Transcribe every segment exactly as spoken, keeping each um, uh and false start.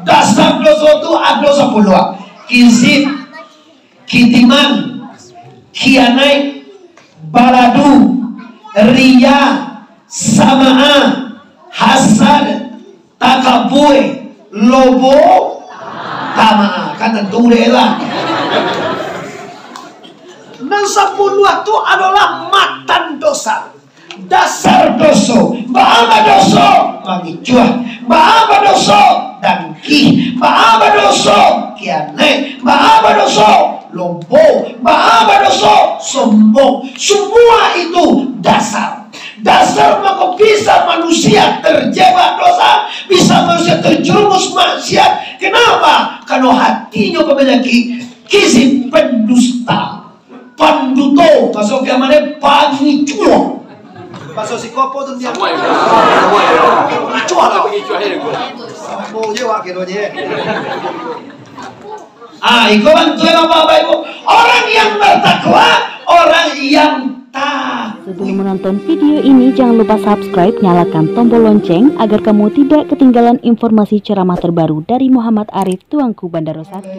Dasar doso tu ado sapuluah. Kizib, kitiman, khianaik, baladu, riya, sama'a, hasad, takabua, lobo, tama'a. Kan tantu dek lah. Nan sapuluah tu adolah matan dosa. Dasar doso. Baa badoso? Mangicuah. Baa badoso? Dangkih. Baa badoso? Khianaik. Baa badoso? Lobo. Baa badoso? Sombong. Semua itu dasar. Dasar mangko bisa manusia terjebak dosa, bisa manusia terjerumus maksiat. Kenapa? Karena hatinyo pamanyakik, kizib, pendusta. Panduto, baso Piaman, pangicuah. Baso siko apo tu, Piaman? Pangicuah lah. Pangicuah je. Samo je wak kiro je. Ah, iko bantuan Bapak Ibu. Orang yang bertakwa, orang yang takut. Sebelum menonton video ini, jangan lupa subscribe, nyalakan tombol lonceng agar kamu tidak ketinggalan informasi ceramah terbaru dari Muhammad Arif, Tuanku Bandaro Satu.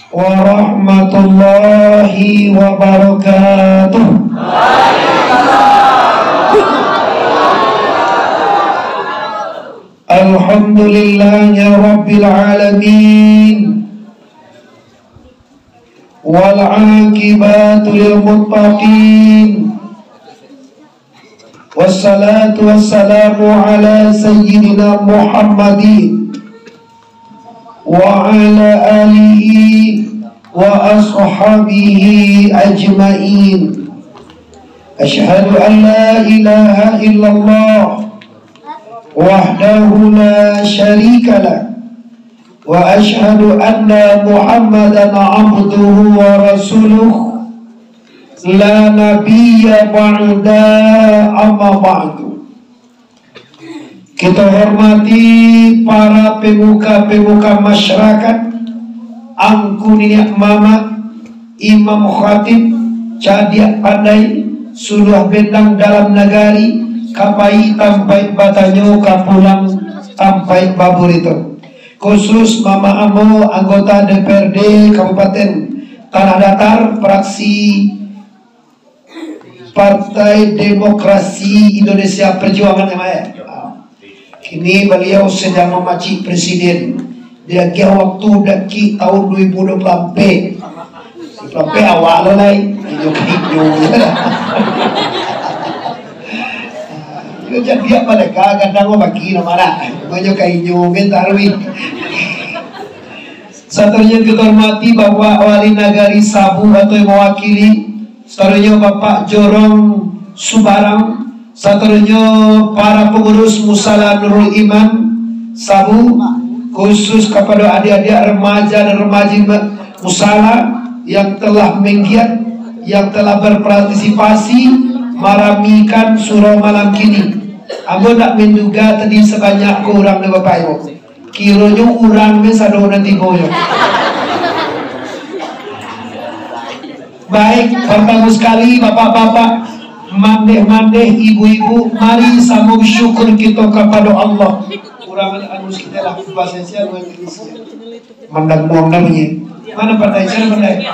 Warahmatullahi wabarakatuh. Alhamdulillahi rabbil alamin. Wal aqibatu lil muttaqin. Wassalatu wassalamu ala sayyidina Muhammadin wa ala alihi wa ashabihi ajma'in. Asyhadu an la ilaha illallah wahdahu la syarikalah, wa asyhadu anna Muhammadan abduhu wa rasuluh, la nabiyya ba'da, amma ba'du. Kita hormati para pemuka-pemuka masyarakat, angku niniak mamak, imam khatib, cadiak pandai, suluah bendang dalam nagari, ka pai tampaik batanyo, ka pulang tampaik baburito. Khusus mamak ambo, anggota D P R D Kabupaten Tanah Datar, fraksi Partai Demokrasi Indonesia Perjuangan, M A P. Kini baliau sedang mamacik presiden. Diagiah waktu dakek tahun dua ribu dua puluh empat. Dua puluh empat awak lo lai. Inyo ka inyo. Inyo jadi apa deka, kadang mau bagi nama dah. Inyo ka inyo, kan taruih. Satunya kita hormati Bapak Wali Nagari Sabu atau yang mewakili, satunya Bapak Jorong Subarang, satunya para pengurus Musala Nurul Iman Sabu, khusus kepada adik-adik remaja dan remaji ma-, Musala yang telah menggiat, yang telah berpartisipasi meramikan surau malam kini. Ambo tak menduga tadi sebanyak ko urang deh, Bapak Ibu. Kironyo urang be sado nan tibo nyo. Baik, partamo sakali, bapak-bapak, mandeh-mandeh, ibu-ibu, mari samo basyukur kito kapado Allah. Urang anu sakali lah, bahaso Indonesia, urang Indonesia. Mandang-mandang bunyi. Mana pandai? Siapa pandai?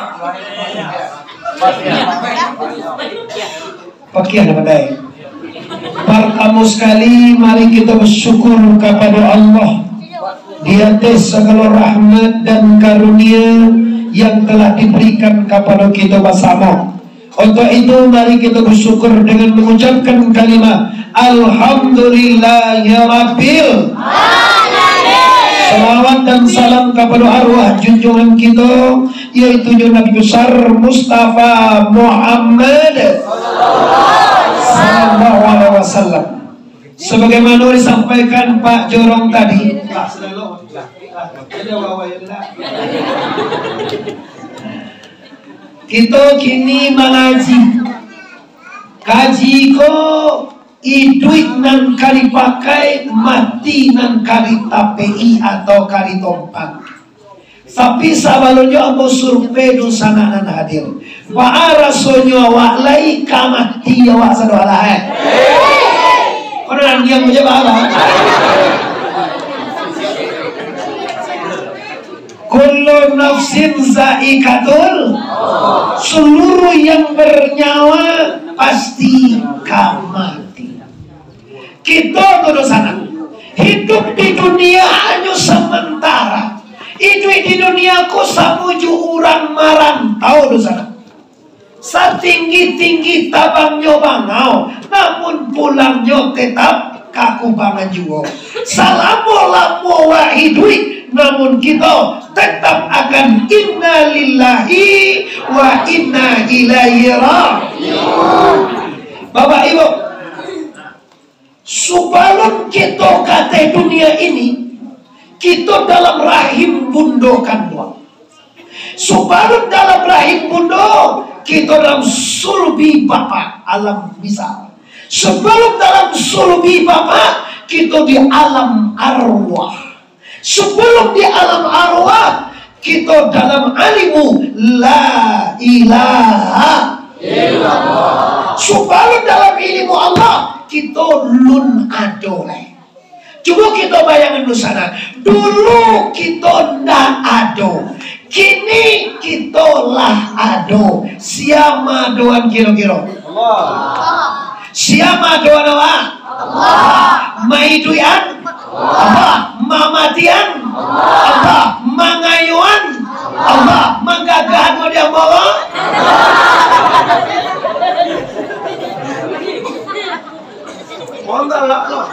Pakiah lah pandai. Partamo sakali, mari kito basyukur kapado Allah di ateh sagalo rahmat dan karunia yang telah diberikan kapado kito basamo. Untuk itu, mari kito basyukur dengan mangucapkan kalimah Alhamdulillahirabbil. Salawat dan salam kapado arwah junjungan kito, yaitunyo Nabi Besar Mustafa Muhammad sallallahu alaihi wasallam. Sebagaimana disampaikan Pak Jorong tadi, kito kini mangaji. Kaji ko iduik nan ka dipakai, mati nan ka ditapeki atau ka ditompan. Tapi sabalunnyo ambo survei dunsanak nan hadir. Baa rasonyo awak lai ka mati awak sado alah, eh? Kono nan diam aja baa lah. Nafsin zaikatul, seluruh yang bernyawa pasti ka mati. Kito tu dosanak, hidup di dunia hanyo samantara. Iduik di dunia ko samo jo urang marantau dosanak. Satinggi-tinggi tabangnyo bangau, namun pulangnyo tetap ka kubangan juo. Salamo-lamo wak iduik, namun kito tetap akan inna lillahi wa inna ilaihi raji'un. Bapak Ibu, sabalun kito ka ateh dunia ini, kito dalam rahim bundo kanduang. Sabalun dalam rahim bundo, kito dalam sulbi bapak, alam misal. Sabalun dalam sulbi bapak, kito di alam arwah. Sabalun di alam arwah, kito dalam ilimu la ilaha illallah. Sabalun dalam ilimu Allah, kito lun ado lai. Cubo kito bayangkan dulu sanak. Dulu kito ndak ado. Kini kito lah ado. Sia maadoan kiro-kiro? Allah. Sia maadoan awak? Allah. Maiduikan? Allah. Mamatian? Allah. Mangayuan? Allah. Manggagahan model Allah? Orang galak lah.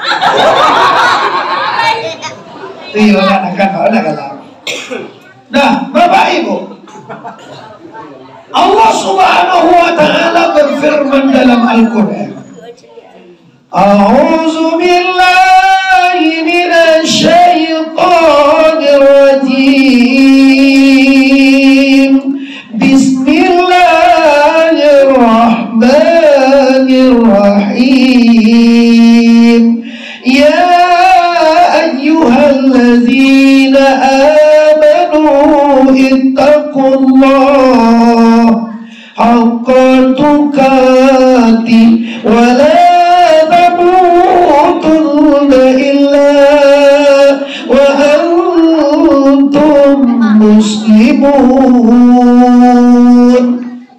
Iyo, nak, nak, nak, nak galak. Nah, Bapak Ibu, Allah Subhanahu wa Ta'ala berfirman dalam Al-Quran, "A'udzu billahi minasy syaithanir rajim. Bismillahirrahmanirrahim. Ya ayyuhalladzina amanu ittaqullaha haqqa tuqatih wa la tamutunna illa wa antum muslimun."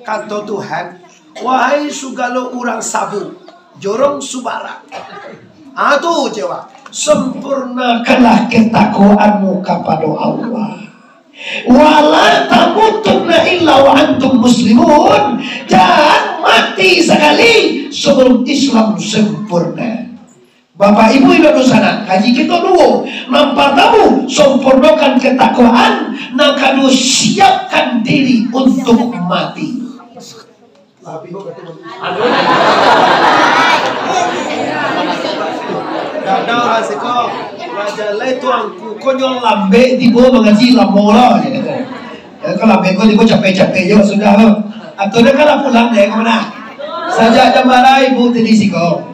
Kato Tuhan, "Wahai sugalo urang sabu, jorong subarang." Ah, tu je, Pak. "Sempurnakanlah ketakwaanmu kapado Allah. Wala tamutunna illa wa antum muslimun." Jan mati sakali sabalum Islam sempurna. Bapak Ibu indak dosanak, kaji kito duo. Nan partamo, sempurnakan ketakwaan. Nan kaduo, siapkan diri untuk mati. Ado lah siko, raja lai tuangku, ko nyo lambek tibo mangaji lamo lah, je kato. Ya, kalau lambek ko tibo capek-capek jo sudah tu. Atau dia kalau pulang deh, ka ma? Sajak jam bara ibu tadi siko?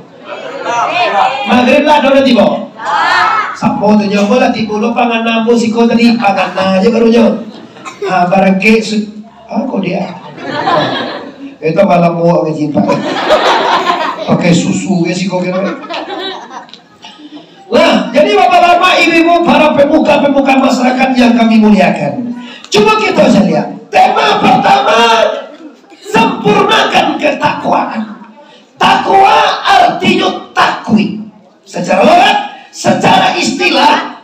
Magrib lah, ado lah tibo? Samo tu nyo, lah tibo lo pangana ambo siko tadi, pangana je barunyo. Ha, barangkek su-, ah, ko dia. Itu malam muak ngaji, Pak. Pakai susu ke siko kira. Nah, jadi bapak-bapak, ibu-ibu, para pemuka-pemuka masyarakat yang kami muliakan, cubo kito sajo liek. Tema pertama, sempurnakan ketakwaan. Takwa artinyo takuik. Secara logat, secara istilah,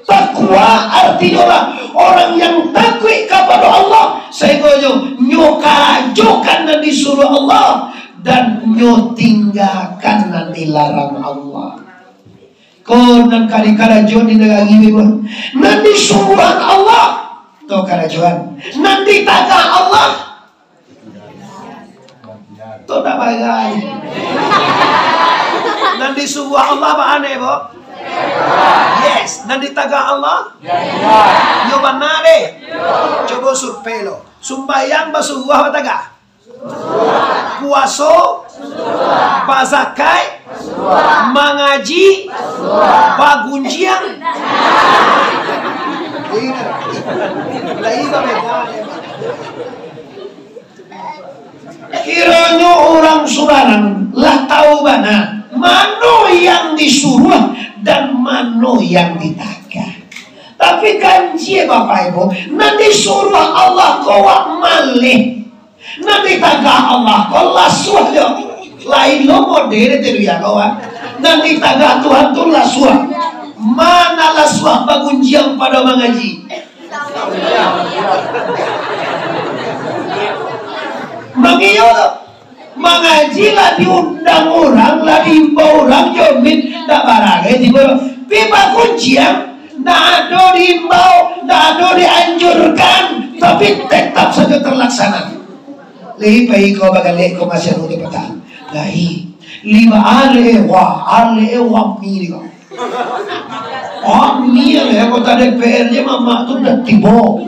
takwa artinyo lah orang yang takuik kapado Allah, sahinggo nyo, nyo karajokan nan disuruah Allah, dan nyo tinggakan nan dilarang Allah. Ko nan ka dikarajoan di nagari ko, nan disuruahan Allah, to karajoan. Nan ditagah Allah, tu ndak bagai. Nan disuruah Allah baa nyo, Bo? Yes. Nan ditagah Allah? Yo, bana deh. Cubo survei lo. Sumbayang basuruah apo batagah? Puaso? Bazakaik? Mangaji? Bagunjiang? Lah, itu beda. Kironyo urang subarang lah tahu bana mano yang disuruah dan mano yang ditagah. Tapi Tapi ganjia, Bapak Ibu, nan disuruah Allah ko wak maleh. Nan ditagah Allah ko lasuah jo. Lain lo model tu ya kawan. Nan ditagah Tuhan tu lasuah. Mana lasuah bagunjiang pado mangaji? Mangiyo tu. Mangaji lah diundang urang, lah diimbau urang, jomin, ndak baragai tibo. Pi bagunjiang, ndak ado diimbau, ndak ado dianjurkan, tapi tetap sajo terlaksana. Lai pai ko bagalek ko masiang anu di patang. Lai. Lima ale, wah, ale, wah, mi ko. Oh, ni lah anggota D P R je mamak tu dah tibo.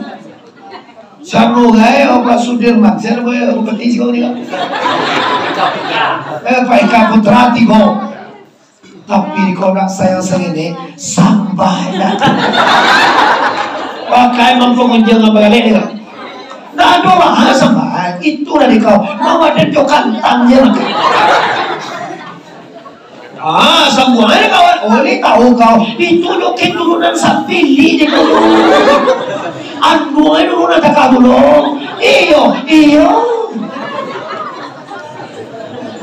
Samo gai Pak Sudirman, siapa ya, Bupati siko ni kan? Eh, Pak Eka Putra tibo. Tapi kau nak sayang sangini, sampai dah. Pakai mampu kunjung apa kali ni kan? Ndak ada bahasa, Pak. Itulah di kau. Mau ada jo kantang je, Pak. Ah, sambuang aja kawan. Oh, ni tahu kau. Itu nyo keturunan sapilih di dulu. Anu aja dulu nak takah dulu. Iyo, iyo.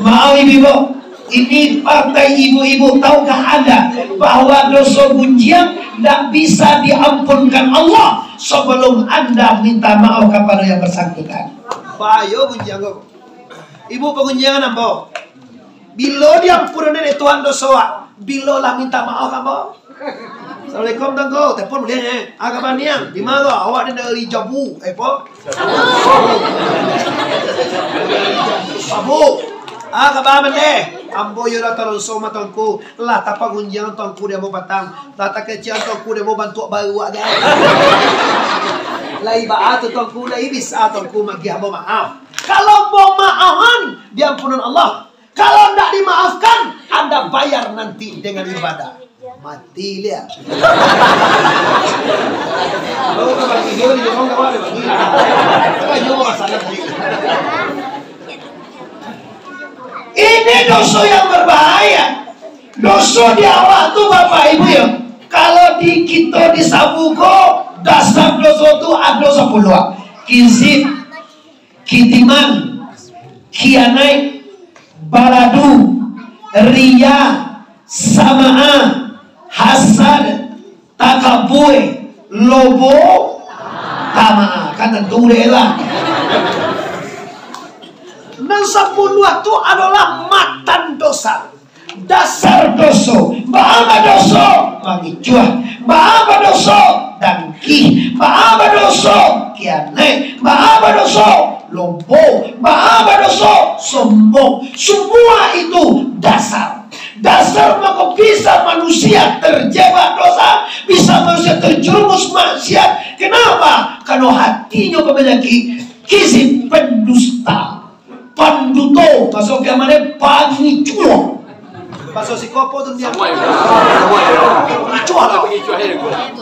Maaf, ibu-ibu. Ini partai ibu-ibu, tahukah Anda bahwa doso gunjiang ndak bisa diampunkan Allah sebelum Anda minta maaf kepada yang bersangkutan? Bahayo gunjiang ko. Ibu pagunjiangan ambo. Bilo diampunan dek Tuhan doso awak? Bilo lah minta maaf ambo? Assalamualaikum, Tuangku. Telepon buliah, eh. Ah, kaba niang? Di ma ko? Awak di nagari Jabu. Eh, po? Jabu. Ah, kaba mandeh? Ambo iyo lah talonso mah, Tuangku. Lah tapagunjiang Tuangku di ambo patang. Lah takecekan Tuangku di ambo bantuak baru agak. Lai baa tu, Tuangku, lai bisa Tuangku magiah ambo maaf. Kalau ambo maahan, diampunan Allah. Kalau ndak dimaafkan, Anda bayar nanti dengan ibadah. Mati liak. Ini doso yang berbahaya. Doso di awak tu, Bapak Ibu, ya. Kalau di kito di Sabu ko, dasar doso tu ado sapuluah. Kizib, kitiman, khianaik, baladu, riya, sama'a, hasad, takabua, lobo, tama'a. Kan tantu dek lah. Nan sapuluah tu adolah matan dosa. Dasar doso. Baa badoso? Mangicuah. Baa badoso? Dangkih. Baa badoso? Kianaik. Baa badoso? Lobo. Baa badoso? Sombong. Semua itu dasar. Dasar mangko bisa manusia terjebak dosa, bisa manusia terjerumus maksiat. Kenapa? Karena hatinyo pamanyakik, kizib, pendusta. Panduto, baso Piaman, pangicuah. Baso siko apo tu, Piaman? Pangicuah lah.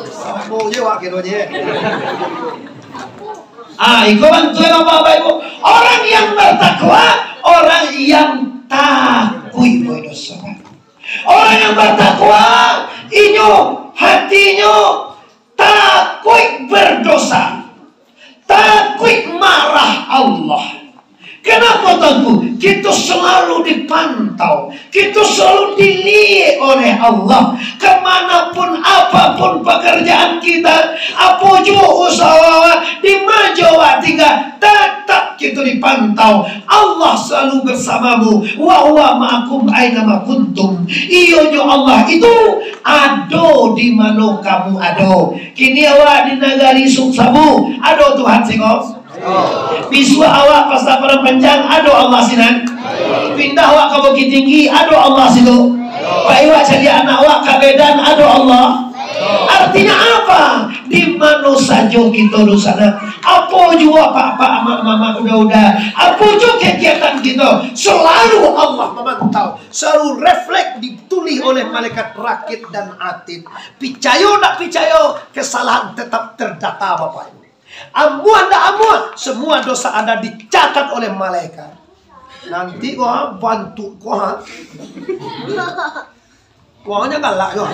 Samo je awak kiro je. Ah, iko bantuan Bapak Ibu. Orang yang bertakwa, orang yang takuik buat dosa. Orang yang bertakwa, inyo hatinyo takuik berdosa, takuik marah Allah. Kenapa, Tuangku? Kita selalu dipantau, kita selalu dilihat oleh Allah. Kemanapun, apapun pekerjaan kita, apo juo usaha, di ma juo awak tingga, tetap kita dipantau. Allah selalu bersamamu. Wa huwa ma'akum aina ma kuntum. Iyonyo Allah itu ado di mano kamu ado. Kini awak di nagari Suksabu, ado Tuhan siko? Bisuak awak Pasar Padang Panjang, ado Allah sinan? Pindah awak ka Bukittinggi, ado Allah situ? Pai awak cari anak awak ka Medan, ado Allah? Artinya apa? Di mano sajo kito di sana, apo juo apak-apak, amak-mamak, uda-uda, apo juo kegiatan kito, selalu Allah mamantau, selalu refleks, ditulih oleh malaikat Rakib dan Atid. Picayo ndak picayo, kesalahan tetap terdata, Bapak Ibu. Amuah ndak amuah, semua dosa Anda dicatat oleh malaikat. Nanti ko, ha, bantuak ko, ha. Wah, jan galak ko.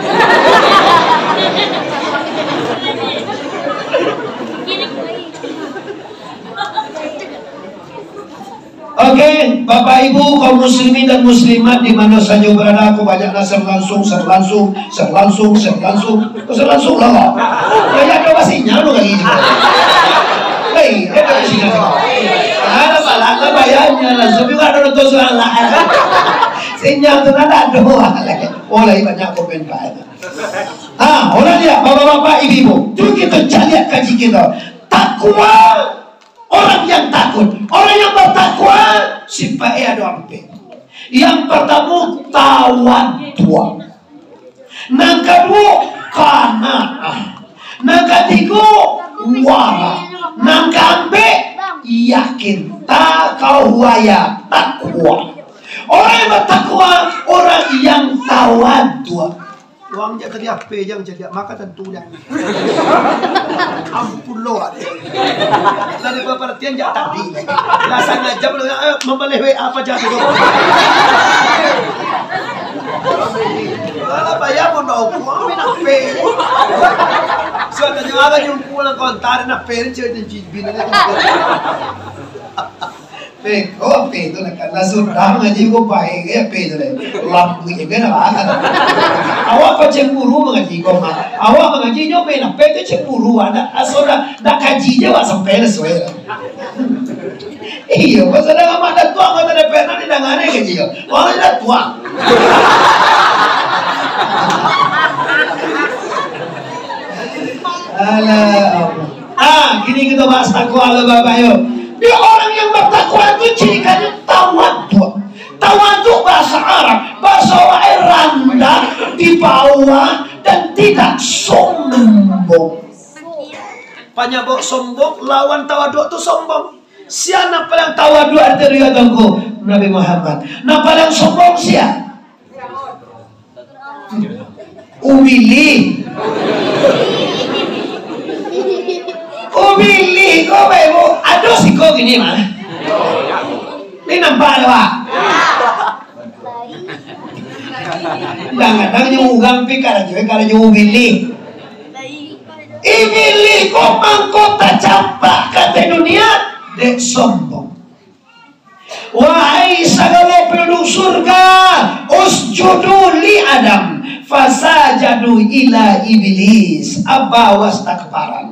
Bapak Ibu kaum muslimin dan muslimat di mana saja berada, aku banyak lah share langsung, share langsung, share langsung, share langsung. Share langsung lah, Pak. Banyak doa sinyal tu lagi. Hei, ada sinyal. Ada salah lah bayarnya, langsung juga ada nonton salah. Sinyal tu ada doa. Oh, lagi banyak komen, Pak. Ha, orang dia, bapak-bapak, ibu-ibu. Tu kita cari kaji kita. Takwa. Orang yang takut, orang yang bertakwa, sipaik ado ampek. Yang pertama, tawaduk. Nan kaduo, qanaah. Nan katigo, wara. Nan kaampek, yakin, taqwa, takwa. Orang yang bertakwa, orang yang tawaduk. Wang jak tadi ape jang caliak, maka tantu jang. Ampun lo, ade. Lah dipaparatian jak tadi. Lah sangaja lo, eh, mambaleh W A paja tu. Alah, bayar pun dah, wang main ape. Sudah tanya, "Alah, jumpa lah kontar, nak parent cewek janji bini." Peko ape tu lah, kan lah sudah ngaji ko baik, eh, ape tu deh. Lampu je kan lah. Awak pa cemburu mangaji ko, Mak? Awak mangaji nyo main ape tu cemburu, ah, nak aso dah, dah kaji je awak sampai lah suai lah. Iyo, pasal dah amak dah tuang, kata D P R nanti dah ngareh kaji ko. Orang dah tuang. Alah, Allah. Ah, kini kita bahas takwa lah, Bapak, yo. Di orang yang bertakwa itu ciri khasnya tawaduk. Tawaduk bahasa Arab, bahasa awak, eh, randah di bawah dan tidak sombong. Panyabab sombong lawan tawaduk tu sombong. Sia nan paling tawaduk dari Tuangku? Nabi Muhammad. Nan paling sombong sia? Ubilih. Ubilih ko, Bapak Ibu. Ado siko kini mah. Ni nampak ado, Pak? Kadang-kadang nyo urang pi karajo, karajo ubilih. Ibilih ko mangko tacampak ka ateh dunia, dek sombong. Wahai sagalo penduduk surga, usjudu li Adam, fasajadu illa Iblis, aba wastakbara.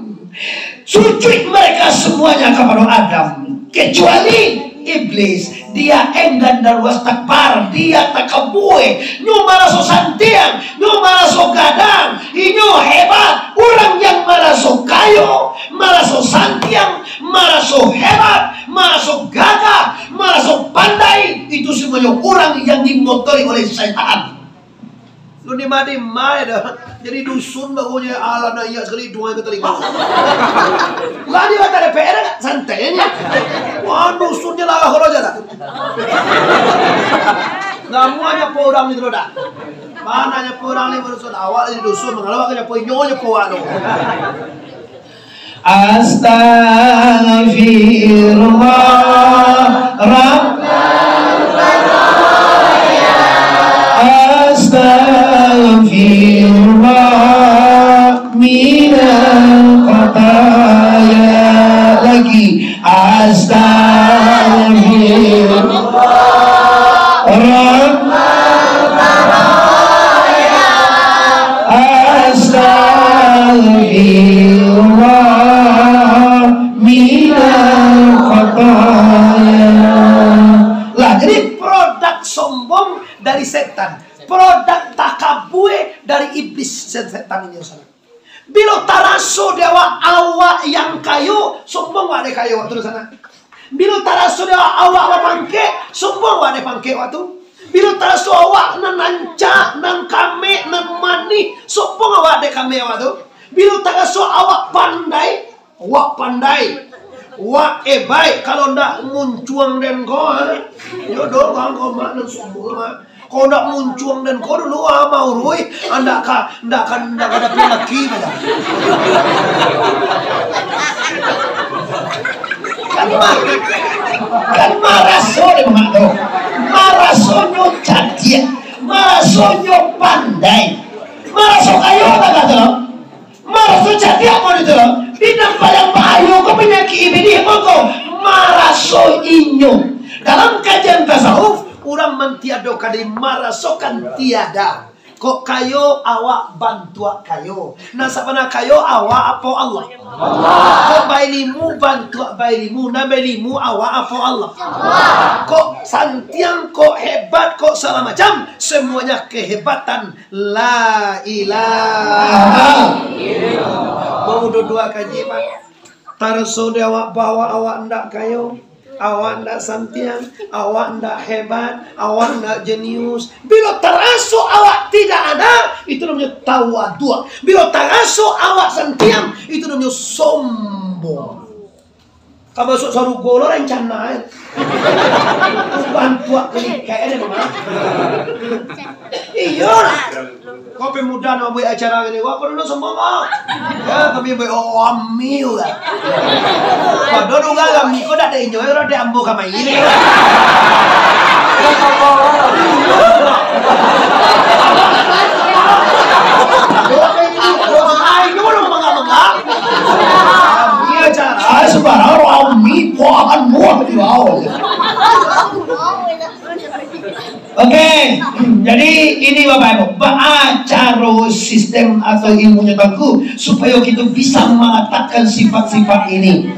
Sujud mereka semuanya kepada Adam, kecuali Iblis. Dia enggan dan wastakbar, dia takabua, nyo maraso santiang, nyo maraso gadang, inyo hebat. Urang yang maraso kayo, maraso santiang, maraso hebat, maraso gagah, maraso pandai, itu semuanya orang yang dimotori oleh syaitan. Lu ni mati mai dah. Jadi dusun baru je, alah, nak iyak sekali, duai ka talingo. Lah, di kata D P R kan santai nyo. Wah, dusun je lah, kalau je lah. Namuah nyapo urang ni tu dah. Mana nyapo urang ni, dusun? Awak jadi dusun, kalau awak nyapo inyo, nyapo awak tu. Astagfirullah, Rabbal baraya. Astagfirullah, minal khataya. Lagi. Astagfirullah, Rabbal baraya. Astagfirullah, minal khataya. Lah, jadi produk sombong dari setan, produk takabua dari iblis, setan ini, saudara. Bilo taraso di awak, awak yang kayo, sombong awak dek kayo awak tu di sana. Bilo taraso di awak, awak bapangkek, sombong awak dek pangkek awak tu. Bilo taraso awak nan rancak, nan kamek, nan manih, sombong awak dek kamek awak tu. Bilo taraso awak pandai, awak pandai, awak hebat, kalau ndak muncuang den ko, ha? Yo doh, bang, ko mak nan sombong, mak. Kau ndak muncuang den ko dulu, ah, Maurui, ah, ndak ka, ndak ka, ndak ka dapek laki, kata. Kan ma-, kan maraso dek mak tu. Marasonyo cadiak, marasonyo pandai, maraso kayo, tak kata lo. Maraso cadiak mo itu, di nan paling bahayo ko panyakik iblis mangko maraso inyo Dalam kajian tasawuf, urang mantiadokan diri, marasokan tiada. Kok kayo, awak bantuak kayo. Nan sabana kayo, awak apo Allah? Allah. Kok bailimu, bantuak bailimu. Nan bailimu, awak apo Allah? Allah. Kok santiang, kok hebat, kok sagalo macam, semuanya kehebatan La ilaha illallah. Baru duo kaji, Pak. Taraso di awak bahwa awak ndak kayo, awak ndak santiang, awak ndak hebat, awak ndak jenius. Bilo taraso awak tidak ada, itu namonyo tawaduk. Bilo taraso awak santiang, itu namonyo sombong. Ka masuak sarugo lo rencana, eh. Bantuak kalikai deh, Mama. Iyo lah. Kau pemuda nak buat acara ini, wah, kau dulu semua, Mama. Ya, kami buat, oh, ami lah. Padahal dulu kan kami, kau dak ada inyo, orang ada ambo kama ini. Ini belum mengak-mengak. Ami acara, sebarang rami, buahan buah di bawah. Oke, jadi ini Bapak Ibu, baa caro sistem atau ilmunyo Tuanku, supayo kito bisa malatakkan sifat-sifat ini.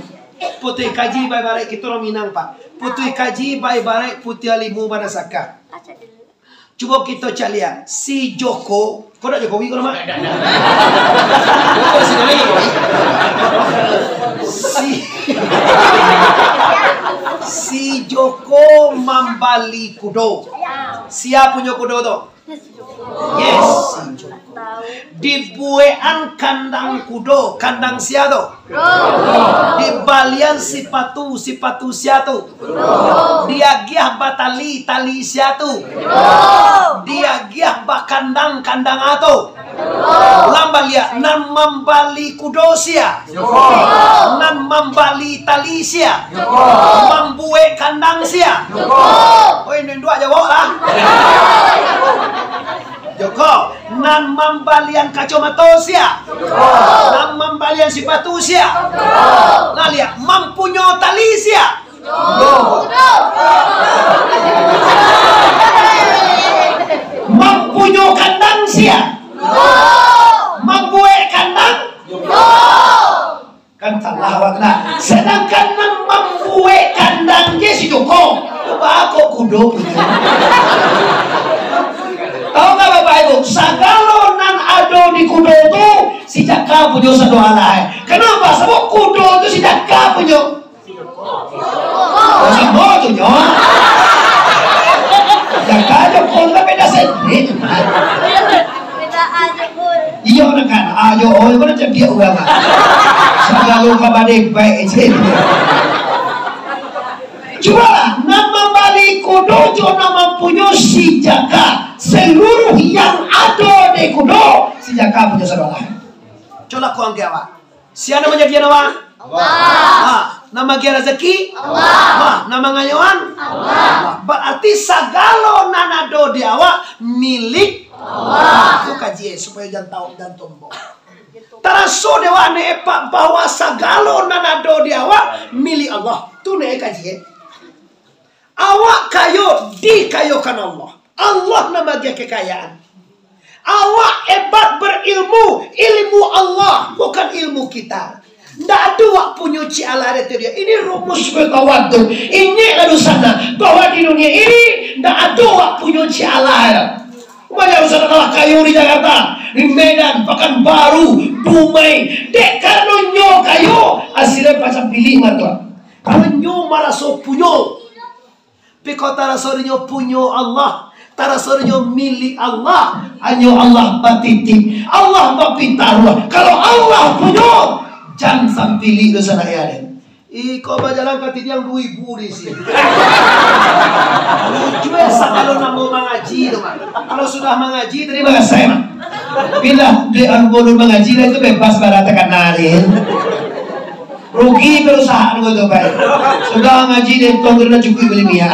Putuih kaji bae barek kito urang Minang, Pak. Putuih kaji bae barek putuih ilimu banasaka. Cubo kito caliak, si Joko, kau dak Jokowi kau nama? Dak, dak, dak. Joko si Jokowi. Si, si Joko mambali kudo. Sia punyo kudo tu? Yes, si Joko. Dibuekan kandang kudo, kandang sia tu? Dibalian sipatu, sipatu sia tu? Diagiah batali, tali sia tu? Diagiah bakandang, kandang a tu? Ulang baliak, nan mambali kudo sia? Nan mambali tali sia? Mambuek kandang sia? Oi, nan induak jawab lah. Joko, nan mambalian kacomato sia? Nan mambalian sipatu sia? Nah, liak, mampunyo tali sia? Mampunyo kandang sia? Mambuek kandang? Kan salah awak tu nah. Sadangkan nan mambuek kandang je si Joko. Baa kok kudo punyo? Tahu nggak Bapak Ibu? Sagalo nan ado di kudo tu si Jaka punyo sado alah. Kenapa? Sebab kudo tu si Jaka punyo. Oh, samo tu nyo. Jaka Joko tu kan beda sendiri. Iyo, nak kan? Ayo, oh, mana cadiak urang, ah. Sagalo ka badai baik je. Cubolah, nan mambali kudo jo nan mampunyo si Jaka. Seluruh yang ado di kudo, si Jaka punyo sado alah. Cubolah kau angkek awak. Sia nan manjadian awak? Allah. Ha, nan maagiah razaki? Allah. Ha, nan mangayoan? Allah. Berarti sagalo nan ado di awak milik Allah. Tu kaji, eh, supayo jan tau, jan tombok. Taraso di awak ni, eh, Pak, bahwa sagalo nan ado di awak milik Allah. Tu ni, eh, kaji, eh. Awak kayo dikayokan Allah. Allah nan maagiah kekayaan. Awak hebat berilmu, ilmu Allah, bukan ilmu kita. Ndak ado wak punyo cik alah dari dia. Ini rumus pengetahuan tu. Ingat lalu sana, bahwa di dunia ini ndak ado wak punyo cik alah. Banyak urusan kalah kayo di Jakarta, di Medan, Pekanbaru, Dumai. Dek karano nyo kayo, hasilnyo pacah pilik mah tu. Karano nyo maraso punyo. Tapi kok taraso dinyo punyo Allah, taraso dinyo milik Allah, hanyo Allah batitip, Allah bapitaruah. Kalau Allah punyo, jan sampilik dosa nak ya den. Iko bajalan ka tidiang duo ribu di sini. Lucu ya, sagalo namo mangaji tu, Mak. Kalau sudah mangaji, tadi bagasai, Mak. Pindah di Arbono mangaji, lah itu bebas bara takana, den. Rugi perusahaan ko tu, Pak. Sudah ngaji di Entong tu lah cukuik bali minyak.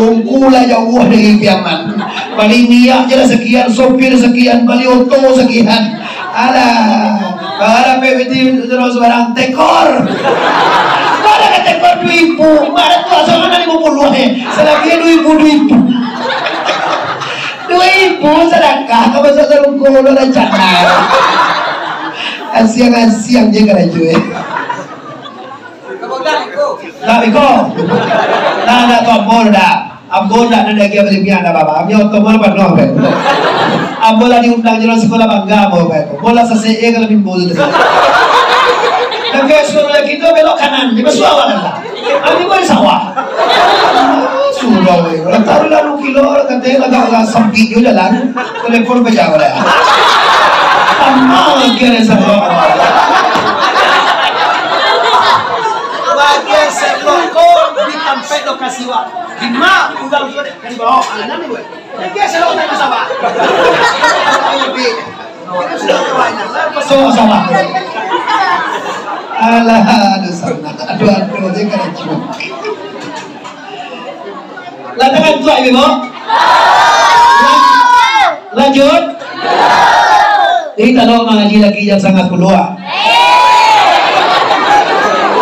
Ungku lah jauah dari Piaman. Bali minyak je lah sekian, sopir sekian, bali oto sekian. Alah, kalau sampai berhenti terus barang tekor. Mana Ekor duo ibu, mak dah tuo, sama nak limo puluah, eh. Salagi duo ibu, duo ibu. Duo ibu sadakah, ka masuak sarugo lo rancana. Asiang-asiang je karajo, eh. Nah, biko. Nah, dah tu ambo dah. Ambo ndak ado daging bali minyak, ndak baba. Ambo oto ambo lah panuah, Pak. Ambo lah diundang jalan sekolah bangga ambo, Pak. Ambo lah sasek, eh, kalau bimbul tu. Tapi suruh lagi tu belok kanan, di masuk awal lah. Ambo di sawah. Sudah, weh. Kalau taruh lalu kilo, katanya agak, agak sempit juga jalan. Telepon pecah dah. Sama lagi ada sebelok. Bagian sebelok ko di tampek lokasi, Wak. Di ma urang tu dek, kan di bawah, ah, nan ni, weh. Bagian sebelok tak masalah. So, salah. Alah, aduh, salah. Aduh, aduh, dia kena cium. Lah tangan kuat, Ibu? Lanjut. Jadi, kalau mangaji lagi jam satangah sepuluh, ah.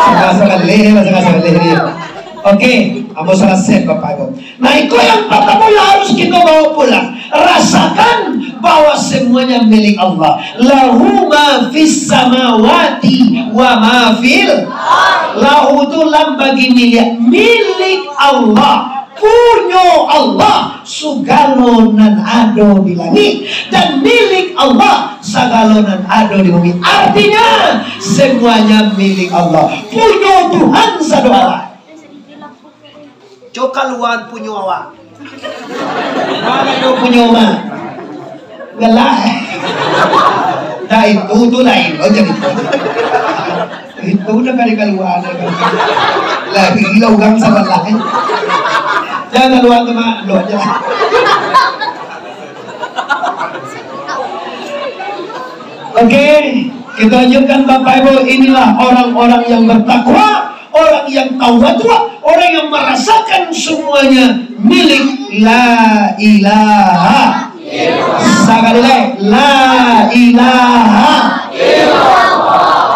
Sangat-sangat leh, sangat-sangat leh dia. Oke, ambo salasai, Bapak Ibu. Nah, iko yang pertama yang harus kita bawa pulang. Rasakan bahwa semuanya milik Allah. Lahu ma fis samawati wa ma fil. Lahu tu lambagi milik, milik Allah. Punyo Allah sagalo nan ado di langik, dan milik Allah sagalo nan ado di bumi. Artinya, semuanya milik Allah. Punyo Tuhan sado alam. Cokaluan punyo awak. Mano punyo mah? Galak. Nah, itu tu lain lo jadi. Itu udah kali kaluan. Lah, gila urang salah. Jangan kaluan tu, Mak. Lo aja. Oke, kita lanjutkan, Bapak Ibu. Inilah orang-orang yang bertakwa, orang yang tawadhu, orang yang merasakan semuanya milik La ilaha. Sakali lai, La ilaha.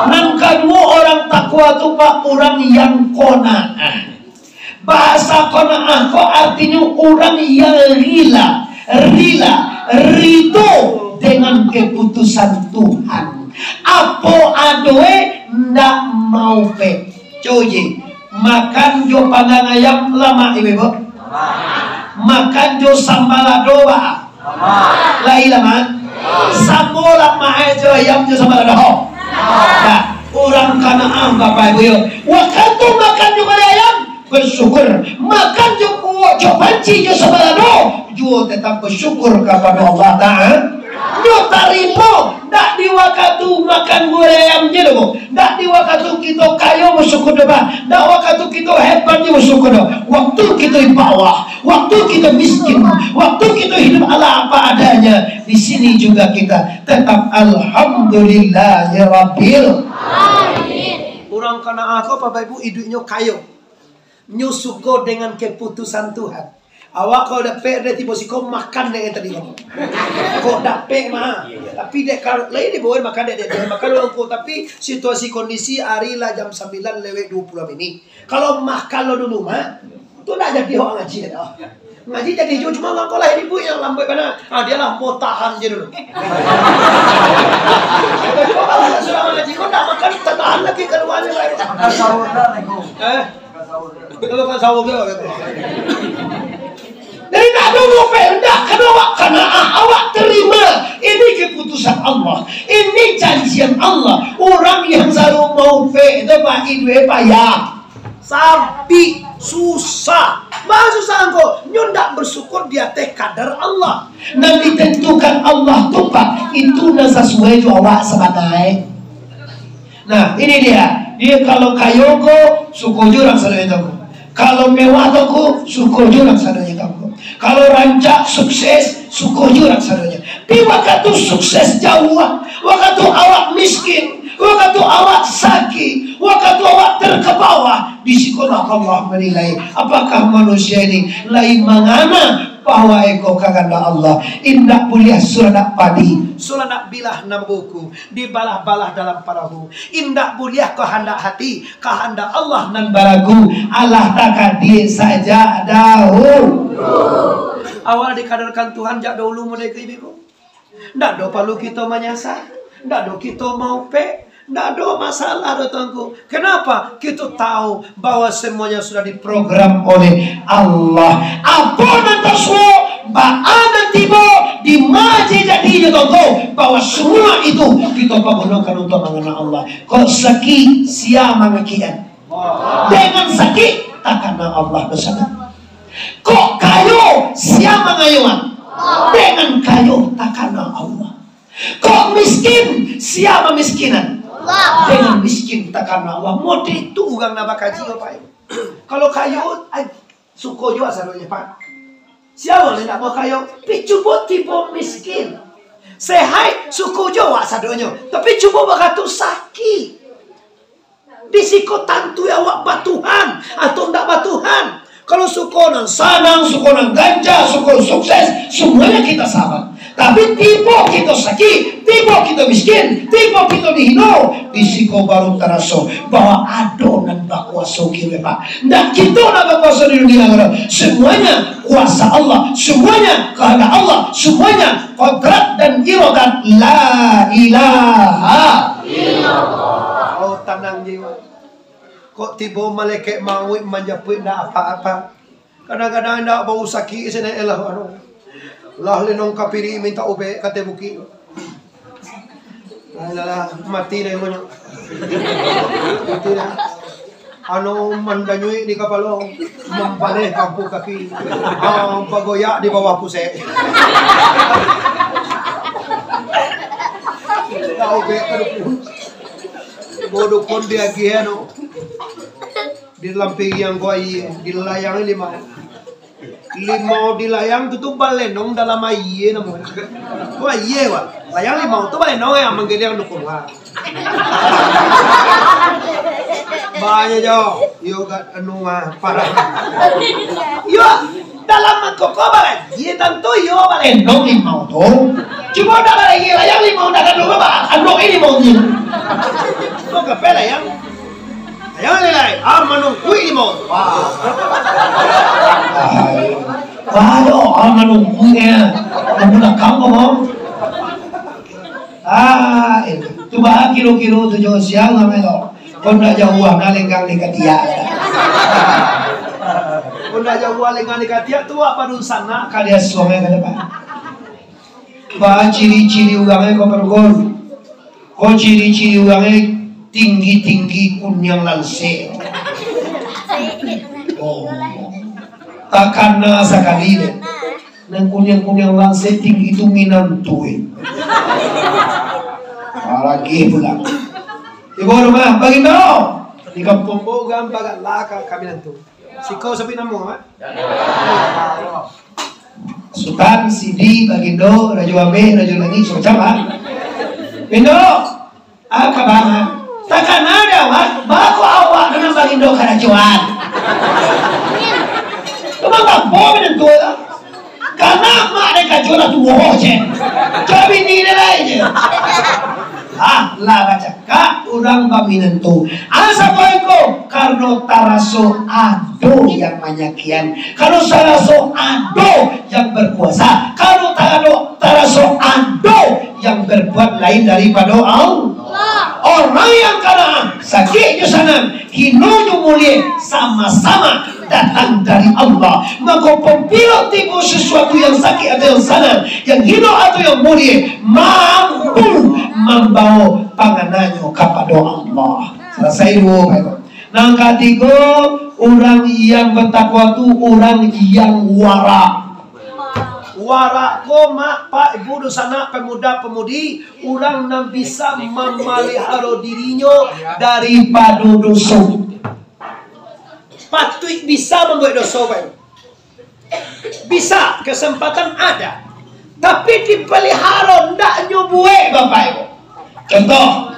Nan kaduo, orang takwa tu, Pak, urang yang qanaah. Bahasa qanaah ko artinyo urang yang rila, rila, ridho dengan keputusan Tuhan. Apo adoe ndak maupek. Cubo, makan jo panggang ayam lamak, Ibu-ibu? Makan jo sambal lado, Pak? Lai lamak? Samo lamak jo ayam jo sambal lado. Nah, urang qanaah, Bapak Ibu, yo. Wakatu makan jo gulai ayam, bersyukur. Makan jo kuok, jo panci, jo sambal lado, juo tetap bersyukur kapado Allah Ta'ala. Nyo tarimo, ndak di wakatu makan gulai ayam je doh, ndak di wakatu kito kayo bersyukur doh, bah. Ndak wakatu kito hebat je bersyukur doh. Waktu kito di bawah, waktu kito miskin, waktu kito hidup ala apa adanya, di sini juga kita tetap alhamdulillahirabbil. Urang qanaah ko, Bapak Ibu, iduiknyo kayo. Nyo suko dengan keputusan Tuhan. Awak kalau dapek dari tibo siko, makan dek tadi kamu. Kok dapek mah. Tapi dek kalau lain dibawa makan dek, dek, dek makan orang ko. Tapi situasi kondisi hari lah jam sambilan lewat dua puluh minit. Kalau makan lo dulu mah, tu ndak jadi awak ngaji dah. Ngaji jadi jo, cuma orang ko lah ibu yang lambat bana. Ah, dia lah mau tahan je dulu. Kalau surang ngaji ko ndak makan, tahan lagi keluarnya lah. Eh? Kalau kan sahur dia, kan? Jadi tak ada mau pendak, karena awak qanaah, awak terima. Ini keputusan Allah. Ini janjian Allah. Urang yang selalu mau pe, itu Pak Idwe payah. Sampai susah. Bah susah angko, nyo ndak bersyukur di ateh kadar Allah. Nan ditentukan Allah tu, Pak, itu nan sasuai jo awak sabagai. Nah, ini dia. Dia kalau kayo ko, suko jo urang sadonyo ko. Kalau mewah tu ko, suko jo urang sadonyo ko. Kalau rancak, sukses, suko jo urang sadonyo. Tapi wakatu sukses jauah, wakatu awak miskin, Wakatu awak sakik, wakatu awak terkebawah, di sikolah Allah menilai, apakah manusia ini lai mangana bahwa iko kahandak Allah. Indak buliah suranak padi, suranak bilah nan babuku, dibalah-balah dalam parahu. Indak buliah kahandak hati, kahandak Allah nan balaku. Alah takadia sajak dahulu. Awak dikadarakan Tuhan jak dahulu, model ko, Ibu. Ndak ado paralu kito manyasa, ndak ado kito maupek, ndak ado masalah doh, Tuangku. Kenapa? Kito tahu bahwa semuanya sudah diprogram oleh Allah. Apo nan tasuo, baa nan tibo, di ma se jadinyo, Tuangku, bahwa semua itu kito pagunokan untuk mangana Allah. Kok sakik, sia mangakian? Dengan sakik, takana Allah basana. Kok kayo, sia mangayoan? Dengan kayo, takana Allah. Kok miskin, sia mamiskinan? Dengan miskin, takana Allah. Model tu urang nan bakaji, Bapak Ibu. Kalau kayo, ai, suko juo sadonyo, Pak. Sia nan indak mau kayo, tapi cubo tibo miskin. Sehat, suko juo awak sadonyo, tapi cubo bakato sakik. Di siko tantu awak batuhan atau ndak batuhan. Kalau suko nan sanang, suko nan gancang, suko sukses, semuanya kita sabar. Tapi tibo kito sakik, tibo kito miskin, tibo kito dihino, di siko baru taraso bahwa ado nan bakuaso kini, Pak. Ndak kito nan bakuaso di dunia ko. Semuanya kuasa Allah, semuanya kahandak Allah, semuanya kodrat dan iradat. La ilaha illallah. Oh, tanang jiwa. Kok tibo malaikat mauik manjapuik ndak apa-apa. Kadang-kadang indak bau sakik, sinan elah, anu. Lah lenong kapiri minta ubek, kato bukik. Alah, mati deh, inyo. Mati deh. Anu mandanyuik di kapalo, mambaleh kampuang kaki. Ah, bagoyak di bawah pusek. Tahu be ka dukun. Bo dukun diagiah, anu. Di dalam piriang ko aia, dilayang limau. Limau dilayang tu, tu balenong dalam aia namo. Ko aia, wak. Layang limau tu balenong, ya, manggeliang dukun, wak. Banyak jo. Yo, gak anu, ah, parah. Yo, dalam mangkok ko balaia, tantu yo balenong limau tu. Cuma dak balaia, layang limau dak ado, ba, ado limau tu. Ko kape layang? Layang lai, ah, manungkuik limau tu. Wah. Ai. Wah, ado, ah, manungkuik, ya. Nungku dakang ko, Bang. Ah, itu. Tu bah kiro-kiro tu jo siang namo tu. Ko ndak jauah, nah, lenggang di katiak. Ko ndak jauah lenggang di katiak tu, apa dunsanak ka dia suang ka depan. Ba ciri-ciri urang e ko, Pak Dukun. Ko ciri-ciri urang e tinggi-tinggi kuniang langsek. Oh. Takana sakali deh. Nan kuniang-kuniang langsek tinggi tu minantu e. Ah, lagi pulang. Ibu rumah, Bagindo. Di kampuang Bogam, bagak lah ka, ka minantu. Siko sapi namo, Mak? Sutan, Sidi, Bagindo, Rajo Ameh, Rajo Langik, macam, ah. Bindo, ah, ka bang, ah. Takana dek awak, bako awak nan Bagindo karajoan. Tumang gapo minantu lah. Kana mak dek kajo lah tuo je. Cari bini dek lai je. Ah, lah bacakak urang baminantu. Asa ko iko, karano taraso ado yang manyakian. Karano taraso ado yang berkuasa. Karano taraso, taraso ado yang berbuat lain daripado Allah. Orang yang kana sakik jo sanang, hino jo mulie, sama-sama datang dari Allah. Mako, pambilo tibo sasuatu yang sakik atau yang sanang, yang hino atau yang mulie, mampu mambawa pangananyo kapado Allah. Salasai duo, Pak. Nan katigo, urang yang batakwa tu urang yang warak. Warak ko, mak, pak, ibu, dunsanak, pemuda, pemudi, urang nan bisa mamaliharo dirinyo daripado doso. Patuik bisa mambuek doso, Bapak Ibu. Bisa, kesempatan ada. Tapi dipeliharo, ndak nyo buek, Bapak Ibu. Contoh,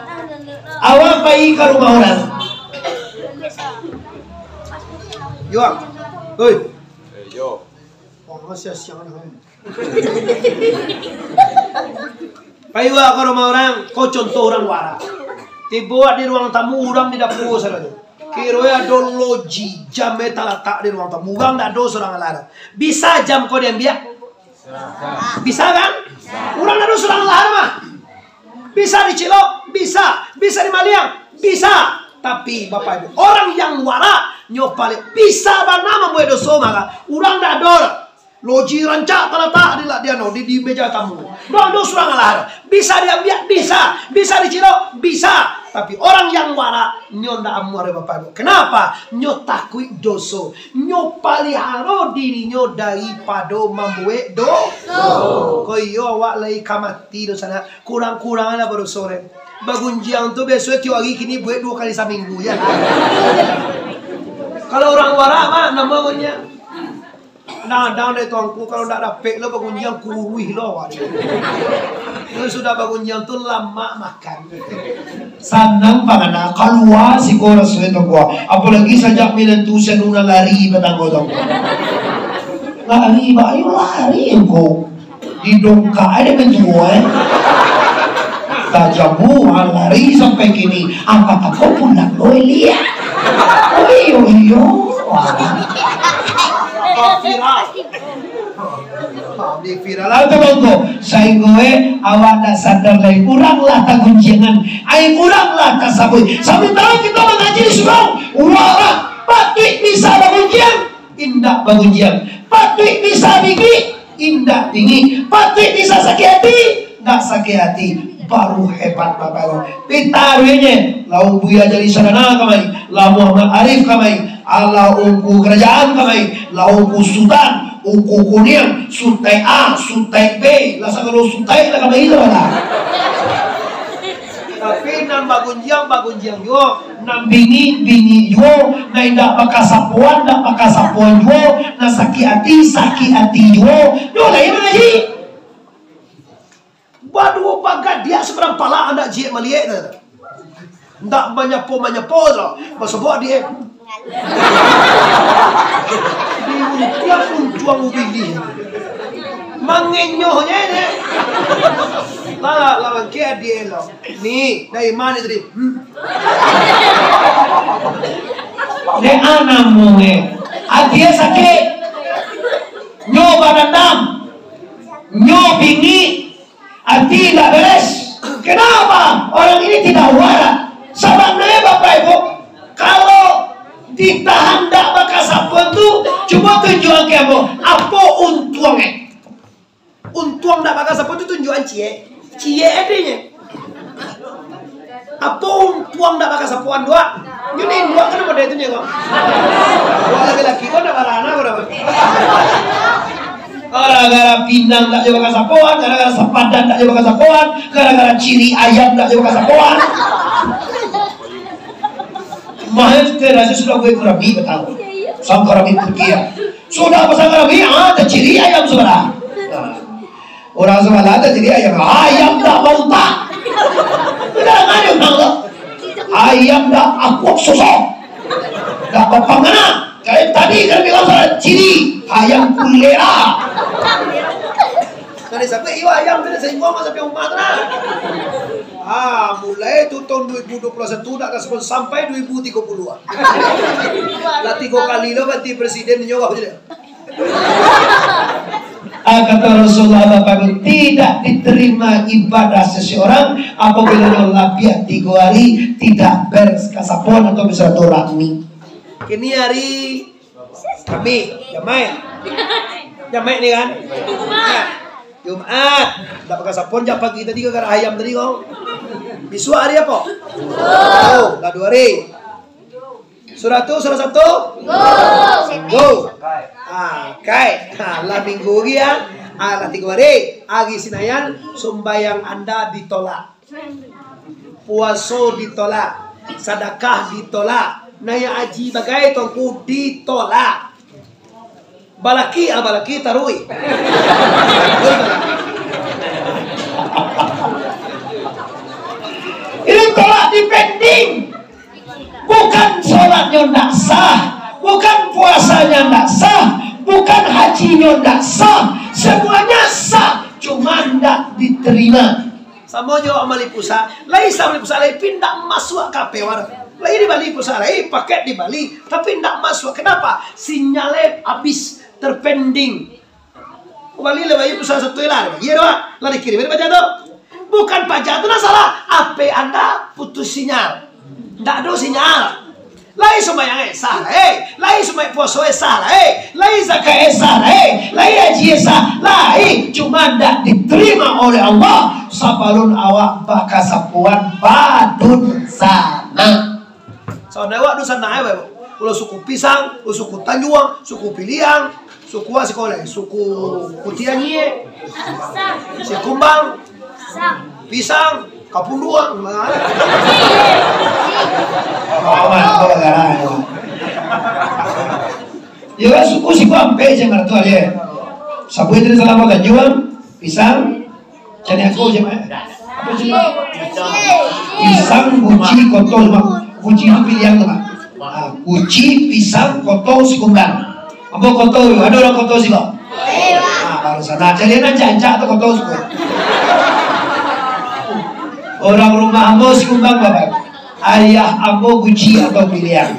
Awak pai ka rumah urang. Yo, ang. Oi. Eh, yo. Wah, masih siang ni. Pai wak ka rumah urang, ko contoh urang wara. Tibo wak di ruang tamu, urang di dapua sana tu. Kiro ado loji, jamnyo talatak di ruang tamu. Urang dak ado surang alah. Bisa jam ko diambiak? Bisa kan? Urang dak ado surang alah mah. Bisa dicilok? Bisa. Bisa dimaliang? Bisa. Tapi, Bapak Ibu, orang yang wara, nyo paliang bisa bana mambuek doso, maka urang dak ado. Loji rancak talatak di, di, anu, di, di meja tamu. Dak ado surang alah. Bisa diambiak? Bisa. Bisa dicilok? Bisa. Tapi orang yang wara, nyo ndak amuah dek Bapak Ibu. Kenapa? Nyo takuik doso. Nyo paliharo dirinyo daripado mambuek doso. Ko iyo awak lai ka mati doso nak. Kurang-kurang lah badoso deh. Bagunjiang tu biaso tiok hari, kini buek duo kali saminggu, ya. Kalau urang wara mah, namo gunjiang. Kadang-kadang deh tuangku, kalau ndak dapek lo bagunjiang, kuruih lo awak. Kalau sudah bagunjiang tu, lamak makan. Sanang pangana, kalua siko rasonyo tu, apolagi sajak minantu si anu nan lari batanggo tu. Lari, bayo lari ko. Didongkak aja dek manjuo, eh. Tajamu, ah, lari sampai kini. Angka tako pulang, oi, liak. Oi, oi, yo. Wah. Viral. Di viral lah tu, Bangko. Sainggo, eh, awak ndak sadar lai. Urang lah tagunjiangan. Ai, urang lah tasabuik. Samantaro kito mangaji di surau, urang lah patuik bisa bagunjiang. Indak bagunjiang. Patuik bisa bingik, indak bingik. Patuik bisa sakik ati, indak sakik ati. Baru hebat, Bapak Ibu. Pitaruihnyo, lah Buya Jali Sadana kamari, lah Muhammad Arif kamari, alah Ungku Karajaan kamari, lah Ungku Sutan, Ungku Kuniang, Sutai A, Sutai B, lah sagalo Sutai lah kamari tu lah. Tapi nan bagunjiang, bagunjiang juo. Nan bingik, bingik juo. Nan indak bakasapoan, indak bakasapoan juo. Nan sakik ati, sakik ati juo. Nyo lai mangaji. Baduo bagadiak sabarang pala, andak jijik maliek tu. Ndak manyapo-manyapo tu. Basobok di, eh. Di untiang untuang ubilih. Mangenyohnyo, deh. Lah, lah, bangkik adiak lo. Ni, dari ma ni tadi? Hmm. Dek a namonyo. Ati sakik. Nyo badandam. Nyo bingik. Ati indak beres. Kenapa orang ini tidak wara? Sabananyo, Bapak Ibu, kalau ditahan ndak bakasapoan tu, cubo tunjuakan ka ambo, apo untuangnyo? Untuang ndak bakasapoan tu tunjuakan ciek. Ciek adonyo. Apo untuang ndak bakasapoan tu, ah? Nyo nembak kan model tu nyo, kok? Wah, laki-laki ko ndak barana ko dah. Gara-gara pinang ndak jo bakasapoan, gara-gara sapadan ndak jo bakasapoan, gara-gara ciri ayam ndak jo bakasapoan. Mahal tu rasa sudah gue kurabi, betul. Sang kurabi putih, ya. Sudah pasang kurabi, ah, taciri ayam sudah. Nah. Urang sabalah tadi, ayam, ayam dak bautak. Udah, nggak ada bilang tu. Ayam dak akuak sosok. Dak bapangana. Kayak tadi kan bilang salah ciri. Ayam kulera. Tadi sampai iyo ayam tadi seimbang sampai rumah tu lah. Ah, mulai tu tahun dua ribu dua puluh satu dak ka sampai dua ribu tiga puluh ah. Lah tiga kali lah ganti presiden nyo je. Ah, kata Rasulullah, Bapak Ibu, tidak diterima ibadah seseorang apabila dia labiah tiga hari tidak berkasapoan atau bersilaturahmi. Kini hari Kami, Jamaik. Jamaik ni kan? Jumaat. Jumaat. Dak bakasapoan jak pagi tadi gara-gara ayam tadi kau. Bisuak hari apo? Oh, lah duo hari. Surah tu, surah satu? Minggu. Ah, kai. Ah, lah minggu lagi ya. Ah, lah tigo hari. Hari Sinayan, sumbayang anda ditolak. Puaso ditolak. Sadakah ditolak. Naiak haji bagai tuangku ditolak. Balaki, ah, balaki taruih. Ini tolak Dipending. Bukan sholatnyo ndak sah, bukan puasanya ndak sah, bukan hajinyo ndak sah, semuanya sah, cuma ndak diterima. Samo jo bali pulsa, lai sah bali pulsa, lai pun ndak masuak ka P W A. Lai dibali pulsa, lai paket dibali, tapi ndak masuak. Kenapa? Sinyalnya habis, terpending. Bali lah, bayi pulsa satu lah, bagi doh, lah dikirim paja tu. Bukan paja tu lah salah, H P anda putus sinyal. Ndak ado sinyal. Lai sumbayang eh sah eh, lai sumbayang puaso eh sah eh, lai zakat eh sah eh, lai haji eh sah, lai cuma ndak diterima oleh Allah sabalun awak bakasapuan badunsanak. Sabananyo awak dunsanak eh, Bapak. Ulah suku Pisang, ulah suku Tanjuang, suku Piliang, suku a siko lai, suku Putiah Anyie, Sikumbang, Pisang, Kapunduang. Yo kan suku siko ampek je ngaratuan ye. Sabuik tadi salamo Tanjuang, Pisang, Cari aku je, Mak. Apa je, Mak? Pisang, guci, koto, Mak. Guci tu pilihan tu, Mak. Ah, guci, pisang, koto, sikumbang. Ambo koto tu, ado urang koto siko? Ah, barusan. Nah, cari nan rancak-rancak tu koto siko. Urang rumah ambo sikumbang, Bapak. Ayah ambo guci atau pilihan.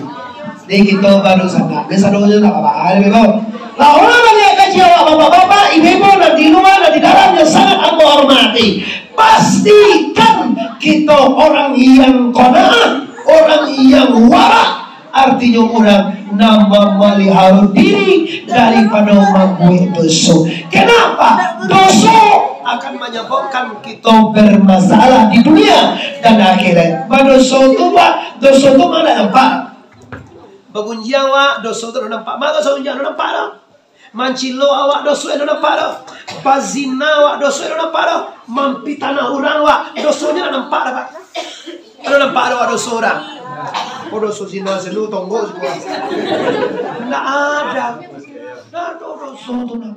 Di kito baru sanak, di sadonyo nak babahal, memang. Lah, urang baliak kaji awak, bapak-bapak, ibu-ibu, nan di rumah, nan di dalam, yang sangat ambo hormati. Pastikan kito orang yang qanaah, orang yang wara, artinyo urang nan mamaliharo diri daripado mambuek doso. Kenapa? Doso akan manyababkan kito bermasalah di dunia dan akhirat. Badoso tu, Pak, doso tu ma ndak nampak? Bagunjiang awak, doso tu ndak nampak. Ma doso gunjiang ndak nampak doh. Mancilok awak, doso ndak nampak doh. Bazina awak, doso ndak nampak doh. Mampitanah urang awak, dosonyo ndak nampak doh, Pak. Ndak nampak doh awak doso urang. Oh, doso zina, selu, tonggok, semua. Ndak ada. Ndak ada doso tu, nah.